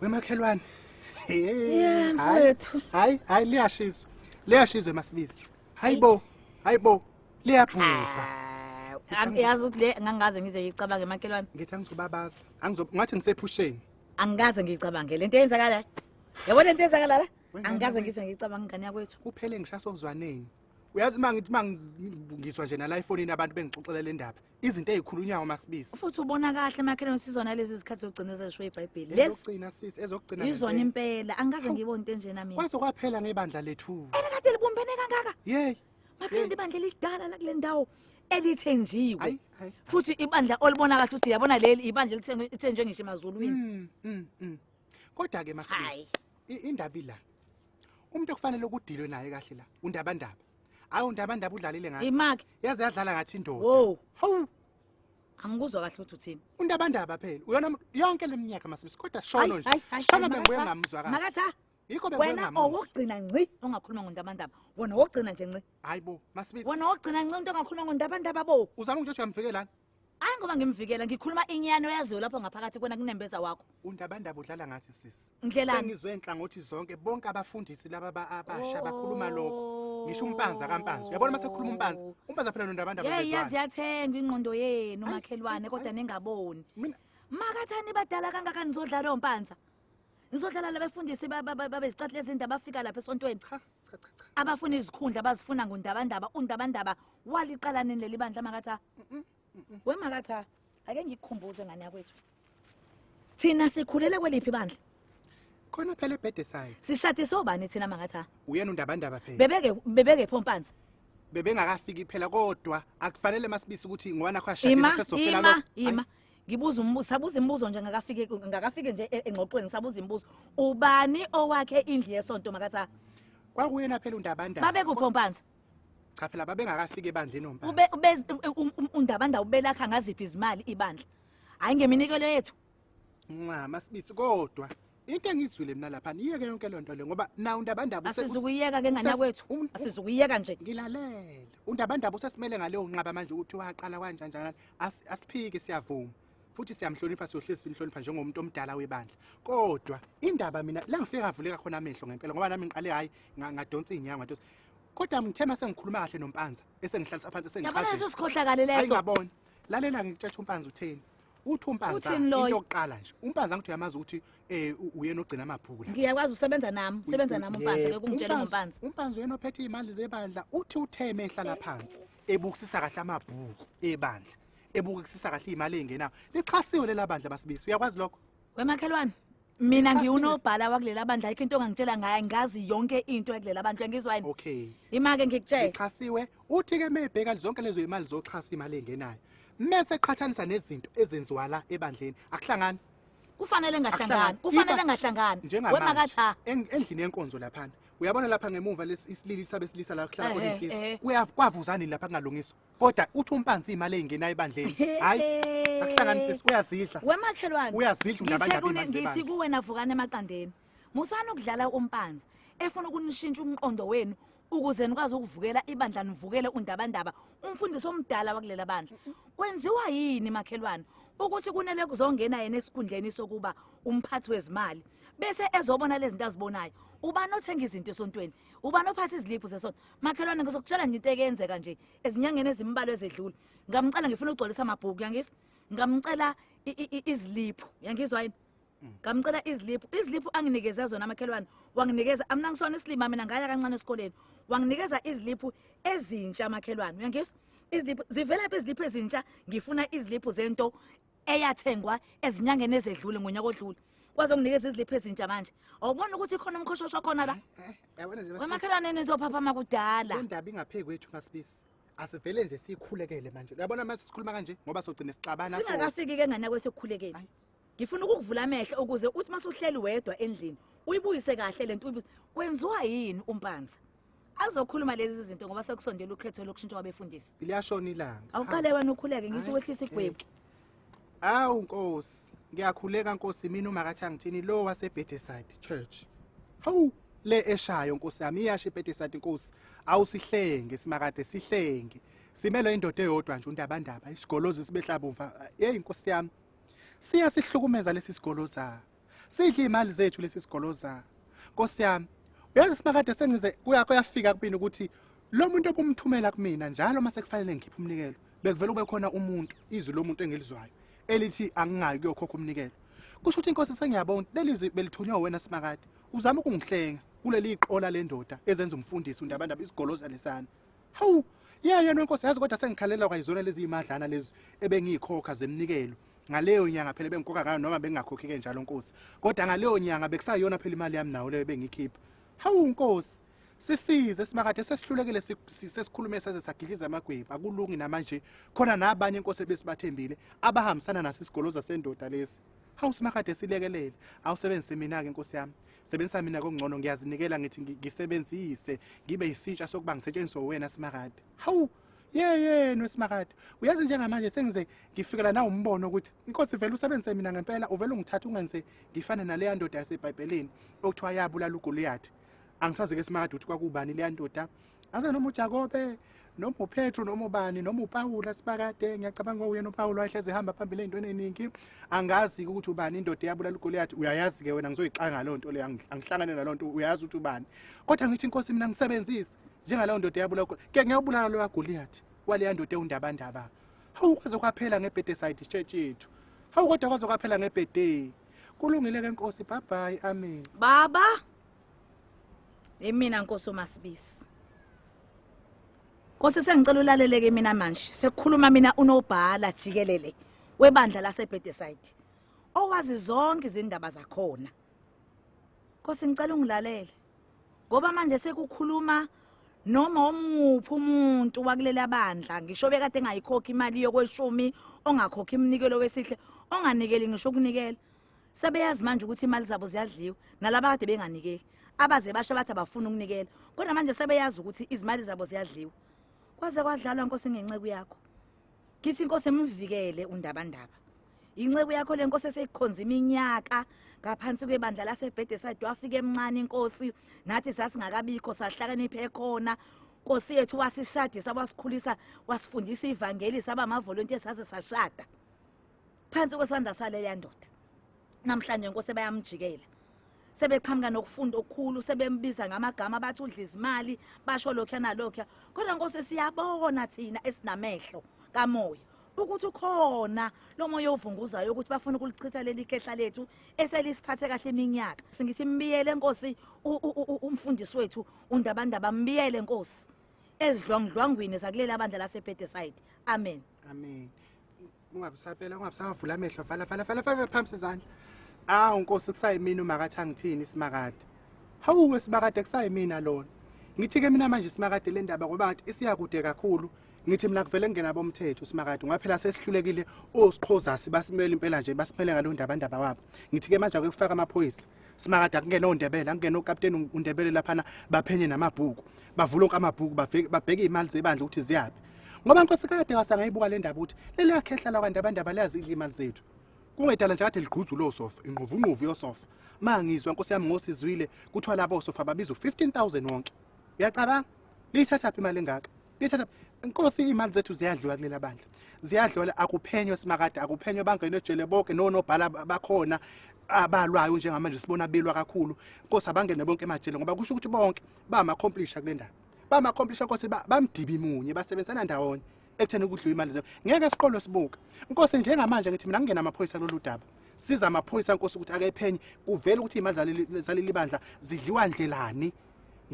Wemakhelwane. Yeah, mfowethu. Hayi, hayi liyashiswa. Liyashiswa emasibisi. Hayibo, hayibo. Liyabhubha. Yazi ukuthi le ngangaze ngize ngiyicabange makhelwane. Ngithi angizobabaza. Angizo ngathi ngisephusheni. Angikaze ngiyicabange lento eyenzakala. Yabo lento eyenzakala la? Angikaze ngize ngiyicabange ingane yakwethu. Kuphele ngisho sozwaneni. Uyazi uma ngithi uma ngizwa nje nala efonini abantu bengixoxela le ndaba, izinto ezikhulunywayo masibisi. Futhi ubona kahle makhelwane sizona lezi zikhathi zokugcina ezisho iBhayibheli. Lezi Ezokugcina sisi, ezokugcina. Izona impela. Angikaze ngibone into enjena mina. Kwaze kwaphela ngebandla lethu. Elikade libumbene kangaka. Yey. Makhelwane ibandla elidala la kule ndawo elithenjiwe. Hayi, hayi. Futhi ibandla olibona kahle ukuthi yabona leli ibandla elithenjwe ngisho emazulwini. Kodwa ke Hayi. masibisi, indaba ila. Umuntu okufanele ukudilwe naye kahle la, uNdabandaba. Hayi uNdabandaba udlalile ngathi. Imaki. Yaze yadlala ngathi indoda. Wo. Hawu, Angikuzwa kahle ukuthi uthini. uNdabandaba phela. Uyona yonke leminyaka masibisi kodwa shono nje. Shono bengibuye ngamuzwa kahle. Makatha. Yikho bengibuye Wena ngamuzwa. owokugcina ngci ongakhuluma ngoNdabandaba. Wena owokugcina nje ngci. Hayibo, masibisi. Wena owokugcina ngci umuntu ongakhuluma ngoNdabandaba bo. Uzama ukuthi uyamvikelani? Hayi ngoba ngimvikela ngikhuluma inyano oyaziyo lapho ngaphakathi kwena kunembeza wakho. uNdabandaba udlala ngathi sisi. Ndlelani? Sengizwe enhlangothi zonke bonke abafundisi laba abasha bakhuluma lokho. Ngisho umpanza kaMpanza. Uyabona mase kukhuluma umpanza? Umpanza phela noNdabandaba Hey yazi bezwana. yathengwa ingqondo yenu Ayi, makhelwane ayi, kodwa ayi. ningaboni. Mina Makathani badala kangaka nizodlala ompanza. Nizodlala labefundisi babezicathu lezindaba abafika lapha esontweni. cha cha cha cha. Abafuna izikhundla abazifuna ngoNdabandaba, uNdabandaba waliqala nini leli bandla makatha? We makatha, ake ngikukhumbuze ngane yakwethu. Thina sikhulele kweliphi bandla? Khona phela eBedeside. Sishadise obani thina makatha? Uyena uNdabandaba phela. Bebeke bebeke phompanza. Bebengakafiki phela kodwa akufanele masibisi ukuthi ngoba nakho Ima ashadisa sesofela ima lokho. ima. Ngibuza umbuzo, sabuza imibuzo nje ngakafike nje engxoxweni ngisabuza imibuzo. Ubani owakhe indlu yesonto makatha? Kwakuyena phela uNdabandaba. Babekuphi ompanza? Cha phela babengakafiki ebandleni ompanza. Ube uNdabandaba ubelakha ngaziphi izimali ibandla? Hayi ngeminikelo yethu. Nca masibisi kodwa into engizwile mina lapha iyeke yonke lonto le ngoba na uNdabandaba Asizukuyeka ke ngane yakwethu. Asizukuyeka nje. Ngilalele. uNdabandaba usesimele ngaleyo nqaba manje ukuthi waqala kanjanjani. Asiphiki siyavuma. Futhi siyamhlonipha siyohlezi simhlonipha njengomuntu omdala webandla. Kodwa indaba mina la ngifike ngavuleka khona amehlo ngempela ngoba nami ngiqale hayi ngadonsa inyawo ngadonsa. Kodwa ngithe mase ngikhuluma kahle noMpanza esengihlalisa phansi Yabona esengichazela. leso sikhohlakale Hayi leso. ngabona. Lalela ngikutshela uMpanza utheni. Uthi uMpanza Uthini loyo? into yokuqala nje. uMpanza ngithi uyamazi ukuthi uyena ogcina amabhuku la. Ngiyakwazi usebenza nami, usebenza nami uMpanza Yebo, ke kungitshela ngoMpanza. uMpanza uyena ophethe izimali zebandla. Uthi utheme ehlala phansi ebukisisa kahle amabhuku ebandla. Ebukisisa kahle imali engenayo. Lixhasiwe lela bandla basibisi. Uyakwazi lokho? Wemakhelwane, mina Lixhasiwe. ngiwunobhala wakulela bandla ayikho into ongangitshela ngayo, ngazi yonke into yakulela bandla uyangizwa yini? Okay. Ima ke ngikutshele. Lixhasiwe. Uthi ke mebheka zonke lezo imali zoxhasa imali engenayo. Mese eqhathanisa nezinto ezenziwa la ebandleni. Akuhlangani. Kufanele ngahlangani, Akuhlangani. kufanele ngahlangani. Njengamanje Wemakatha. endlini yenkonzo laphana. Uyabona lapha ngemuva lesi isilili sabesilisa la kuhlala khona Ehhe, insizwa. ehhe. Kuyakwavuzani lapha kungalungiswa. Kodwa uthi uMpanza imali engenayo ebandleni. Hayi, akuhlanganisisi uyazidla. Wemakhelwane. Uyazidla uNdabandaba imali Ngithi zebandla. kuwena vukani emaqandeni. Musani ukudlala uMpanza efuna ukunishintsha umqondo wenu ukuze nikwazi ukuvukela ibandla nivukele uNdabandaba umfundisi omdala wakulela bandla. Kwenziwa yini makhelwane ukuthi kunele kuzongena yena esikhundleni sokuba umphathi wezimali bese ezobona lezi zinto azibonayo? Ubani othenga izinto esontweni? Ubani ophatha iziliphu zesonto? Makhelwane ngizokutshela nje into ekuyenzeka nje ezinyangeni ezimbalwa ezedlule. Ngamcela ngifuna ukugcwalisa amabhuku uyangizwa? Ngamcela iziliphu uyangizwa yini? Ngamcela iziliphu, iziliphu anginikeze zona makhelwane, wanginikeza amna ngisona isilima mina ngaya kancane esikoleni. Wanginikeza iziliphu ezintsha makhelwane uyangizwa? Iziliphu zivela phi iziliphu ezintsha? Ngifuna iziliphu zento eyathengwa ezinyangeni ezedlule ngonyaka odlule. Wazonginikeza iziliphu ezintsha manje. Awubona ukuthi khona umkhoshosho khona la? Yabona nje masibisi. Wemakhelwane nizophaphama kudala. Le ndaba ingaphezu kwethu masibisi. Asivele nje sikhulekele manje. Uyabona mase sikhuluma kanje ngoba sogcina sixabana so. Singakafiki ke ngane kwesekukhulekeni. Ayi. Ngifuna ukukuvula amehlo ukuze uthi masuhleli wedwa endlini uyibuyise kahle lento uyibuyise. Kwenziwa yini uMpanza? Azokhuluma lezi zinto ngoba sekusondela ukhetho lokushintsha kwabefundisi. Liyashona ilanga. Awuqale wena ukhuleke ngithi Hayi, wehlisa igwebu. Awu Nkosi, ngiyakhuleka Nkosi mina umakathi angithini lo waseBedeside Church. Hawu le eshayo Nkosi yami iyasho iBedeside Nkosi. Awusihlenge simakade sihlenge. Simele indoda eyodwa nje uNdabandaba isigolozi sibehlabumva. Hey Nkosi yami. Siyasihlukumeza lesi sigoloza. Sidla imali zethu lesi sigoloza. Nkosi yami, uyazi simakade sengize kuyafika kumina ukuthi lo muntu obumthumela kumina njalo mase kufanele ngikhiphe umnikelo, bekuvele kube khona umuntu, izwi lomuntu engilizwayo elithi angingayi kuyokhokha umnikelo. Kusho ukuthi inkosi sengiyabona leli zwi belithunywa wena simakade. Uzama ukungihlenga kuleli iqola lendoda ezenza umfundisi uNdabandaba isigoloza lesana. Hawu, yeah yena wenkosi yazi kodwa sengikhalela kwayizona lezi imadlana lezi ebengiyikhokha zemnikelo. Ngaleyo nyanga phela bengikhokha ngayo noma bengingakhokhi ke njalo nkosi. Kodwa ngaleyo nyanga bekusayona phela imali yami nawo leyo bengikhipha. Hawu nkosi, sisize simakade sesihlulekile sesikhulume saze sagidliza amagwebu akulungi namanje khona nabanye inkosi ebesibathembile abahambisana naso isigoloza sendoda lesi. Hawu simakade silekelele. Awusebenzise mina ke nkosi yami. Sebenzisa mina kongcono ngiyazinikela ngithi ngisebenzise ngibe isitsha sokuba ngisetshenziswe wena simakade. Hawu yeyenu simakade. Uyazi njengamanje sengize ngifikela na umbono ukuthi inkosi vele usebenzise mina ngempela uvele ungithatha ungenze ngifane naleya ndoda yaseBhayibhelini okuthiwa yabulala uGoliath. Angisazi ke simakade ukuthi kwakubani leya ndoda. Aze noma uJakobe noma uPetru noma ubani noma uPawula sibakade ngiyacabanga uyena uPawulu wayehleze ehamba phambili ey'ntweni ey'ningi angazi ukuthi ubani indoda eyabulala uGoliath uyayazi ke wena ngizoyixaka ngaleyo nto leyo angihlangane naleyo nto uyazi ukuthi ubani kodwa ngithi inkosi mina ngisebenzise njengaleyo ndoda eyabulala ke ngiyobulala loya Goliath waleya ndoda ewundabandaba hawu kwaze kwaphela ngeBetheside church yethu hawu kodwa kwaze kwaphela ngebhede kulungile ke nkosi bye bye amen Baba Imina Nkosi uMasibisi. Nkosi sengicela ulaleleke mina manje. Sekukhuluma mina unobhala jikelele webandla laseBetheside. Owazi zonke izindaba zakhona. Nkosi ngicela ungilalele. Ngoba manje sekukhuluma noma omuphi umuntu wakulela bandla ngisho bekade engayikhokhi imali yokweshumi ongakhokhi iminikelo wesihle onganikeli ngisho ukunikela Sebeyazi manje ukuthi imali zabo ziyadliwa nalaba kade benganikeli abaze basho bathi abafuni ukunikela kodwa manje sebeyazi ukuthi izimali zabo ziyadliwa. Kwaze kwadlalwa nkosi ngenceku yakho. Ngithi inkosi emvikele uNdabandaba. Inceku yakho le nkosi esekukhonza iminyaka ngaphansi kwebandla laseBhedeside wafika emncane inkosi nathi sasingakabikho sahlakaniphe khona Nkosi yethu wasishadisa wasikhulisa wasifundisa ivangeli saba amavolontiya saze sashada. Phansi kwesandla saleya ndoda. Namhlanje inkosi bayamjikela. Sebeqhamuka nokufunda okukhulu sebembiza ngamagama bathi udla izimali basho lokho nalokho. Kodwa Nkosi siyabona thina esinamehlo kamoya ukuthi ukhona lo moya ovunguzayo ukuthi bafuna ukulichitha leli khehla lethu eselisiphathe kahle iminyaka. Singithi mbiyele Nkosi umfundisi wethu uNdabandaba mbiyele Nkosi ezidlwangudlwangwini zakulela bandla laseBetheside. Amen. Amen. Ungabusapela ungabusavula amehlo vala vala vala vala phambi izandla. Awu Nkosi kusayimina umakathi angithini simakade. Hawu wesimakade kusayimina lona. Ngithi ke mina manje simakade le ndaba ngoba ngathi isiyakude kakhulu. Ngithi mina kuvele ngena bomthetho simakade ngoba phela sesihlulekile osiqhozasi basimele impela nje basimele ngalo ndaba ndaba wabo. Ngithi ke manje ake kufaka amaphoyisa. Simakade akungena oNdebele akungena okapteni uNdebele laphana baphenye namabhuku. Bavule onke amabhuku babheke imali zebandla ukuthi ziyaphi. Ngoba Nkosi kade wasangayibuka le ndaba ukuthi leli yakhehla lakwaNdabandaba liyazidla imali zethu. Kungedala nje kade ligquzu lo sofa, ingqovungqovu yosofa. Mangizwa Nkosi yami ngosizwile kuthiwa labo sofa babiza u15000 wonke. Uyacabanga? Liyithatha phi imali engaka? Liyithatha Nkosi imali zethu ziyadliwa kulela bandla. Ziyadliwa akuphenywe simakade akuphenywe bangene ejele bonke nonobhala bakhona abalwayo njengamanje sibona belwa kakhulu. Nkosi abangene bonke emajele ngoba kusho ukuthi bonke bama-accomplisha kule ndaba. Bama-accomplisha Nkosi bamdibi munye basebenzisana ndawonye ekutheni kudliwe imali zethu. Ngeke siqolwe sibuka. Nkosi njengamanje ngithi mina ngingena amaphoyisa lolu daba. Siza amaphoyisa Nkosi ukuthi ake ephenye kuvele ukuthi imali zaleli bandla zidliwa ndlelani.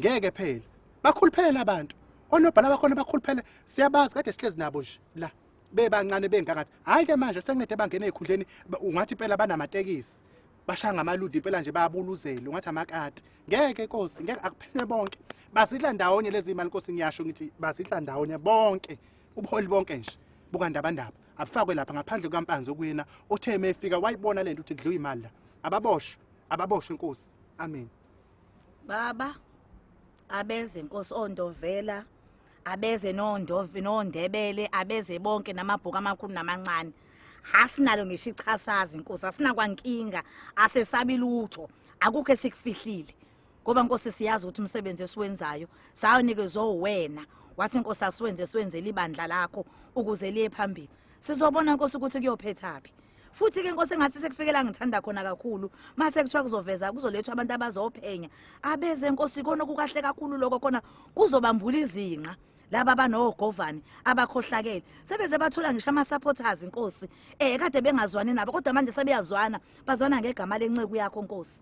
Ngeke phela. Bakhuluphele abantu. Onobhala bakhona bakhuluphele siyabazi kade sihlezi nabo nje la. Bebancane bengangathi hayi ke manje senginede bangena ezikhundleni ungathi impela banamatekisi. Bashaya ngamaludi impela nje bayabuluzela ungathi amakati. Ngeke Nkosi ngeke akuphelwe bonke. Bazidla ndawonye lezi imali Nkosi ngiyasho ngithi bazidla ndawonye bonke. Ubuholi bonke nje bukaNdabandaba abufakwe lapha ngaphandle kukaMpanzi okuyena othe mefika wayibona lento ukuthi kudliwa imali la. Ababoshwe, ababoshwe Nkosi. Amen. Baba abeze Nkosi oNdovela abeze noNdovi noNdebele abeze bonke namabhuku amakhulu namancane. Asinalo ngisho ichasazi Nkosi asinakwankinga asesabi lutho akukho esikufihlile. Ngoba Nkosi siyazi ukuthi umsebenzi esiwenzayo sawunikezwe wena wathi Nkosi asiwenze siwenzele ibandla lakho ukuze liye phambili. Sizobona Nkosi ukuthi kuyophethaphi. Futhi ke Nkosi, engathi sekufikela ngithanda khona kakhulu mase kuthiwa kuzoveza, kuzolethwa abantu abazophenya. Abeze Nkosi, kona kukahle kakhulu lokho, khona kuzobambula izinqa laba abanogovane abakhohlakele. Sebeze bathola ngisho ama-supporters Nkosi, kade bengazwani nabo, kodwa manje sebeyazwana, bazwana ngegama lenceku yakho Nkosi.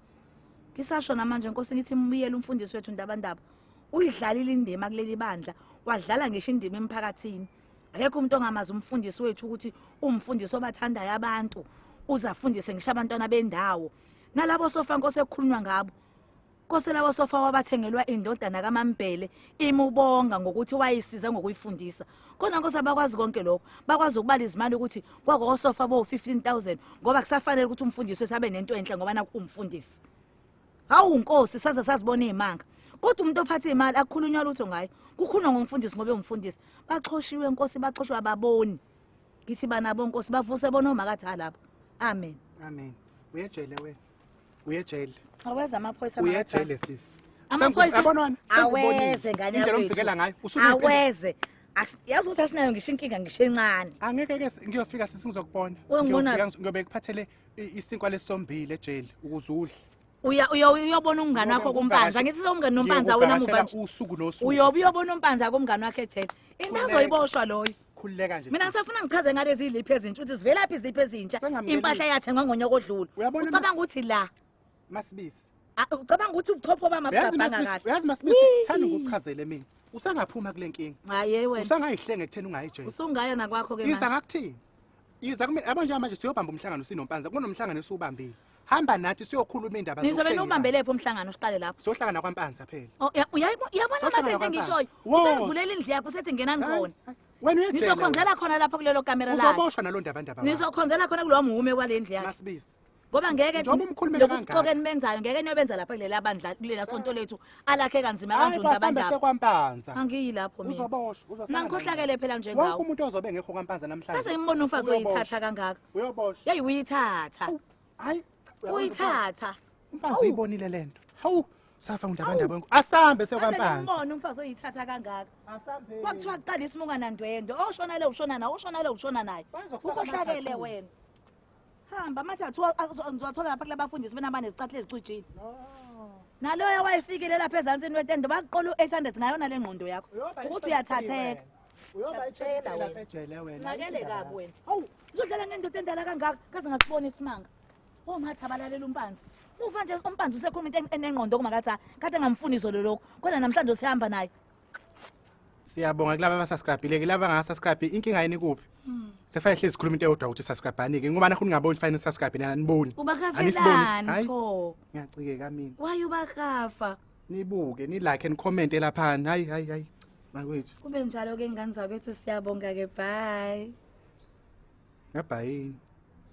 Ngisasho namanje Nkosi, ngithi mbuyele umfundisi wethu Ndabandaba. Uyidlalile indima kuleli bandla, wadlala ngisho indima emphakathini. Akekho umuntu ongamazi umfundisi wethu ukuthi umfundisi obathandayo abantu, uzafundise ngisho abantwana bendawo. Nalabo sofa Nkosi ekukhulunywa ngabo, Nkosi, labo sofa wabathengelwa indodana kaMambhele imubonga ngokuthi wayisiza ngokuyifundisa. Kona Nkosi abakwazi konke lokho, bakwazi ukubala izimali ukuthi kwakosofa bo 15,000, ngoba kusafanele ukuthi umfundisi wethu abe nento enhle ngoba naku umfundisi. Hawu Nkosi, saze sazibona izimanga. Kodwa umuntu ophatha imali akukhulunywa lutho ngayo, kukhulunywa ngomfundisi ngoba ewumfundisi. Baxhoshiwe Nkosi, baxoshwe ababoni. Ngithi banabo Nkosi, bavuse bona omakathi lapho. Amen. Amen. Uyejele wena. Uyejele. Aweza amaphoyisa. Uyejele sisi. Amaphoyisa. Yabona wena? Aweze ngane Indlela yakwethu. omvikela ngayo usuke. Aweze. Yazi ukuthi asinayo ngisho inkinga ngisho encane. Angeke ke ngiyofika sisi, ngizokubona. Uyongibona? Ngiyofika, ngiyobe kuphathele isinkwa lesombili ejele ukuze udle. Uya uyobona umngane wakho kuMpanza. Ngithi sewumngane noMpanza wena muva nje. Usuku nosuku. Uyobe uyobona uMpanza kumngane wakhe ejele. Into Khululeka. azoyiboshwa loyo. Khululeka nje. Mina Sisi. ngisafuna ngichaze ngalezi ziliphi ezintsha, ukuthi zivelaphi iziliphi ezintsha. Sengamnelisa. Impahla yathengwa ngonyaka odlule. Uyabona Ucabanga ukuthi la Masibisi. Ucabanga ukuthi ubuchopho bami Uyazi abucabanga Masibisi, kahle. uyazi Masibisi, Wee. thanda ukuchazele mina. Usangaphuma kule nkinga. Hayi wena. Usangayihlenga ekutheni ungayijele. Usungaya nakwakho ke Iza manje. ngakuthini? Iza kumina, yabo nje manje siyobamba umhlangano sinoMpanza. Kunomhlangano esiwubambile. Hamba nathi siyokhuluma indaba Nizobe zokuhlenga niwubambele phi umhlangano, siqale lapho? Siyohlangana kwaMpanza phela. Oh, uyayibona Sohlangana manje into engishoyo. kwaMpanza. Woza. Usenivulela indlu yakho, usethi ngenani Hayi, khona. hayi. Wena uyejele. Nizokhonzela khona lapho kulelo kamera lakhe. Uzoboshwa nalo ndaba wakho. Nizokhonzela khona kulowa muhume wale ndlu yakhe. Masibisi. Ngoba ngeke Njengoba umkhulumela lokhu kangaka. buxoki enibenzayo ngeke niyobenza lapha kulela bandla, kulela sonto lethu alakhe kanzima Hayi kanje basambe uNdabandaba. sekwaMpanza. Angiyi lapho mina. Uzoboshwa, uzosala. Mina ngikhohlakele phela Wonke njengawe. umuntu ozobe engekho kwaMpanza namhlanje. Kaze ngimbone umfazi Uyoboshwa. oyithatha kangaka. Uyoboshwa. Yeyi uyithatha. Hayi, uyabona. Uyithatha. Umfazi uyibonile lento. Hawu, safa uNdabandaba wenkosi. Asambe Kaze sekwaMpanza. ngimbone umfazi oyithatha kangaka. Asambe. Kwakuthiwa kuqala isimuka nandwendwe. Oshona le ushona naye, oshona le ushona naye. Bazokufaka Ukhohlakele ama-tattoo. wena. Hamba amathathu ngizowathola lapha kulabafundisi bena banezicathulo ezicijile. Naloyo wayefikile lapha ezansi wetende baqola u-800 ngayona le ngqondo yakho. Uyoba Ukuthi i-23 uyathatheka. wena. Uyoba Ngiyakutshela i-23 wena. lapha ejele wena. Nqakele Ayikho kabi wena. Hawu, uzodlala ngendoda endala kangaka, kaze ngasibona isimanga. Omatha balalela uMpanza. Muva nje uMpanza usekhuluma into enengqondo kumakathi kade ngamfuni izolo lokho. Kodwa namhlanje usehamba naye. Siyabonga kulaba abasubscribe-ile, kulaba abangasubscribe inkinga yini kuphi? Sefanele hlezi sikhuluma into eyodwa ukuthi subscribe-ani ke ngoba nakho ningaboni fanele subscribe nina aniboni. Anisiboni. Ubakafelani Hayi. pho? Ngiyacikeka mina. Why ubakafa? Nibuke, ni like and comment laphana. Hayi hayi hayi. Bakwethu. Kube njalo ke ngane zakwethu, siyabonga ke, bye. Ngabhayini.